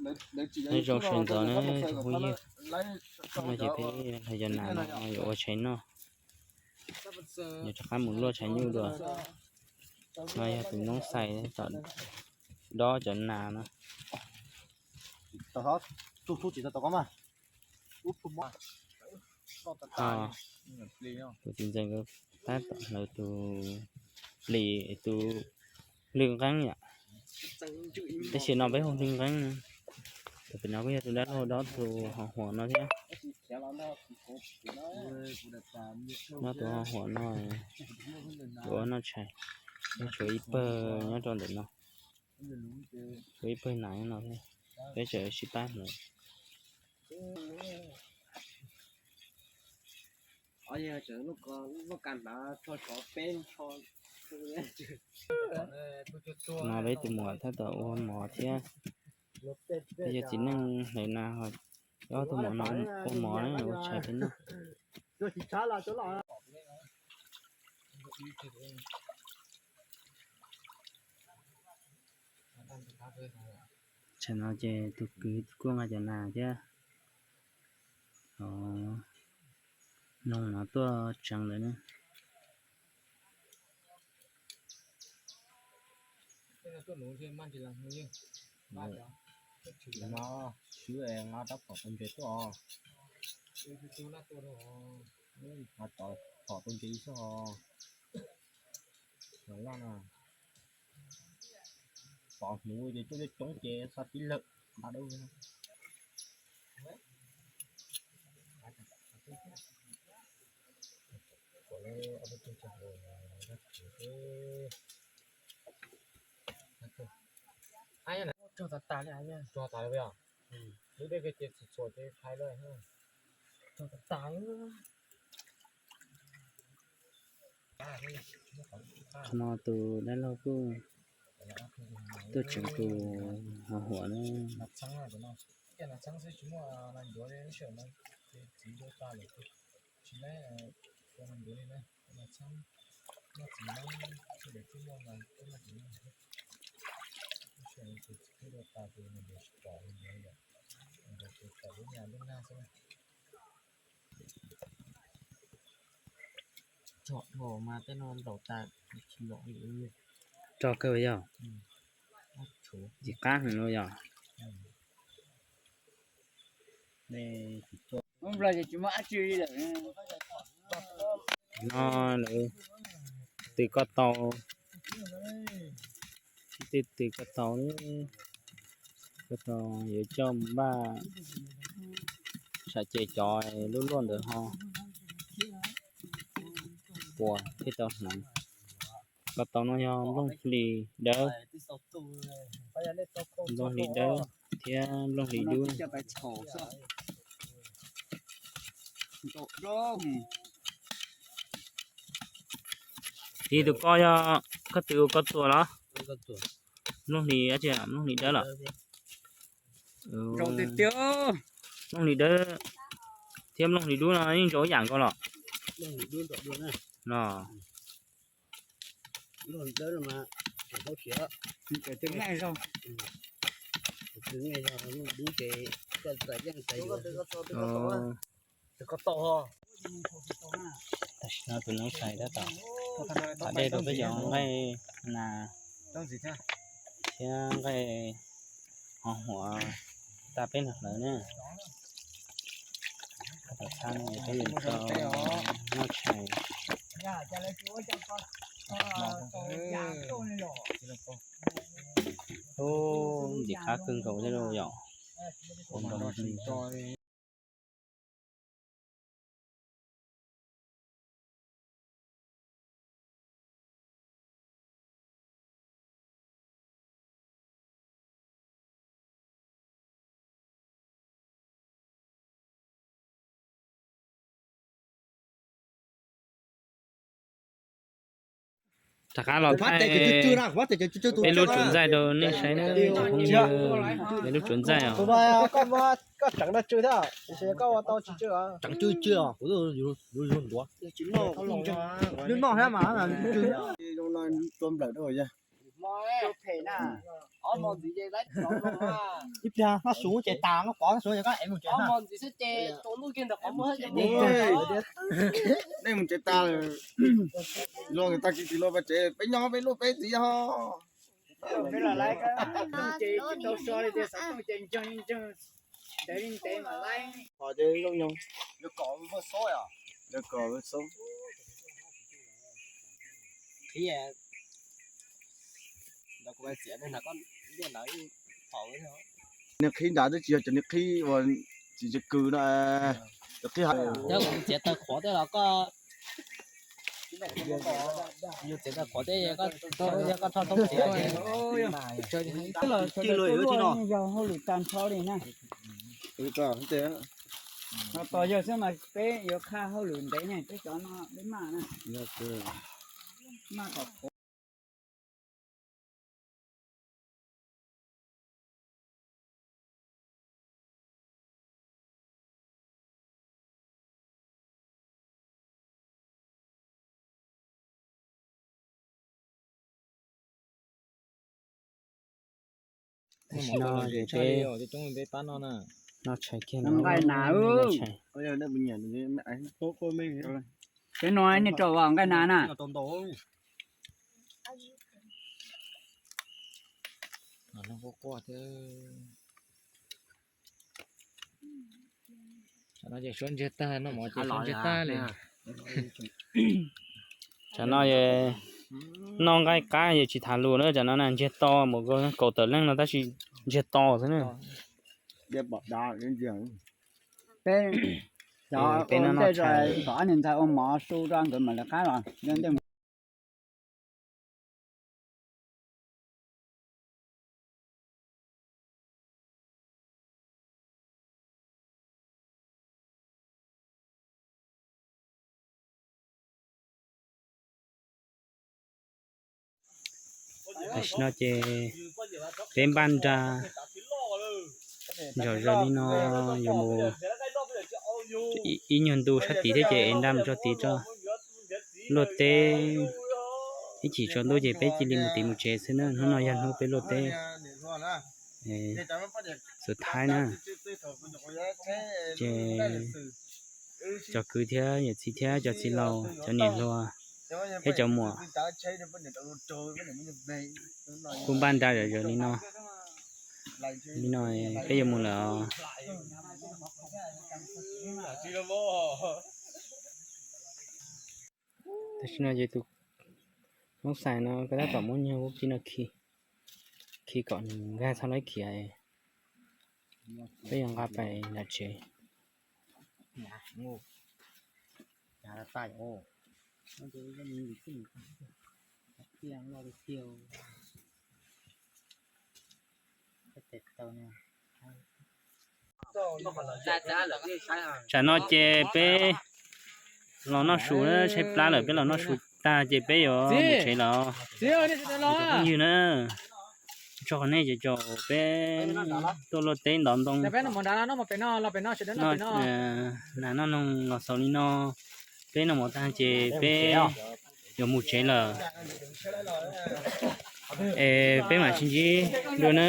Nyob zoo sawv ntxov na cov phooj ywg, no ces peb los yos nas no yuav ua tshais noj, yuav rov qab mus luaj tshais nyuj dua. No yog tus noob xais tom dob cov nas no. Ho tus txiv ntxawm nkawd tab tom hlawv tus plis, tus lwj nqeeb yom. Tab sis no peb hu lwj nqeeb, tus pem no kuj yog tus dab laug dob tus ho huam no thiab. Dob tus ho huam no, ua noj tshais, tshuav ib pawg nyob rau ntawm no, tshuav ib pawg nas nyob no thiab, peb tseem sib pab hlawv. No peb tus muam tab tom ua mov thiab, peb yog txiv neej hlawv nas, ob tug muam no ua mov na, ua tshais peb noj. Tsam no ces tus kwv kuj nqa cov nas thiab, noog no tuaj tseev lawm na. No, sib nqa rab phom tau ntses tuaj os. Nqa phom tau ntses xwb os. Loj na. Pom hmuv ces tuaj coob coob ces xa tib lawm nqa dab. Rog tas tas li, rog tas li os. Lub dej ces txhuam txhuam ces phais lawm. Rog tas tas li. Qhov no tus dab laug kuj tuaj tseev tus ho huam na. Rog kawg yog, tsis qab heev no yog. No lawv tws ko taus, tws tws ko taus, ko taus yuav coj mus npaj sam ces cov lub luaj ntawd ho puas thiaj tau hneev. Ko taus no yog nplooj hlis dawb, nplooj hlis dawb thiab nplooj hlis dub. Ib tus ko yog koj tws ua ko tuas los? Nplooj hlis dab tsi, nplooj hlis dawb los? Nplooj hlis dawb thiab nplooj hlis dub no yeej ntau yam nkaus los? Los tam sim no tus noob xais tab tom thov dej rau peb cov nqaij nas thiab nqaij ho huam tas peb nrog hlawv na. Tab tom txhab no peb yuav tau noj tshais. Ub, ntxim qab kawg nkaus thiab lauj yom. Rov qab los thaij peb lub tsuav ntxaij rau nej saib na, peb lub tsuav ntxaij os. Tseev tsw tsw, lub noj thiab mas. Ib pliag noj su ces tas, noj pov noj su ces koj ev mus tsev na. Nej mus tsev tas lawm. Luag tag kis tsis luag pais tsev, peb nyob peb luaj peb txiv ho. Qhov ces zoo nyob. Kom kom Niag qhib nrad twb tsis yog cov niag qhib uas tsis tsis kws no. Cov qhib hais txiav taw qhuav tej los koj, yus txiav taw qhuav tej, yog koj rho thoob txiav. Yog hauj lwm tag nrho li na. No tos yawg xwb mas peb yuav qha hauj lwm ntev ne, peb cov no peb maj na. Maj kom qhuav. Tam sim no ces peb noj tshais kiag no, noj tshais. Peb no nej rau nqaij nas na. Suab ntsiag tag, noj mov ces suab ntsiag tag li. Tsam no noj nqaij qab yeej tsis tham lus na, tsam no na ntsiag to mus kaum tawm leej no tab sis ntsiag to xwb na. Peb, peb no noj tshais. Tom ob niag ntxhais ua mov su rau nkawd mam li qab los. Tam sim no ces peb npaj nra zom zaws li no, yuav mus ib nyuag ntu sab tid thiab ces ev nra mus tso tid tso. Luaj teb ib chim tsaus ntuj ces peb cia li mus tid mus tsev xwb na. Hnub no yog hnub peb luaj teb xus thaib na. Ces cov kwv thiab yawm txiv thiab cov txiv laus cov niam hluas thiab cov muam kuj npaj nra zom zaws li no. Li no peb yuav mus lawm os. Tam sim no ces tus hmoob xais no koj tab tom muab nyuag vaub kib no khi, khi kom nws nkag txhob laib khiav, peb yuav nqa pais nram tsev. Tsam no ces peb los noj su, tshaib plab lawm, peb los noj su tag ces peb yuav mus tsev lawm. Phooj ywg na, tso nej cov caum peb tuaj luaj teb ntov ntoo, nas noj noog los xaus li no. Peb noj mov tag ces peb yuav mus tsev lawm. Es peb mam sib ntsib dua na.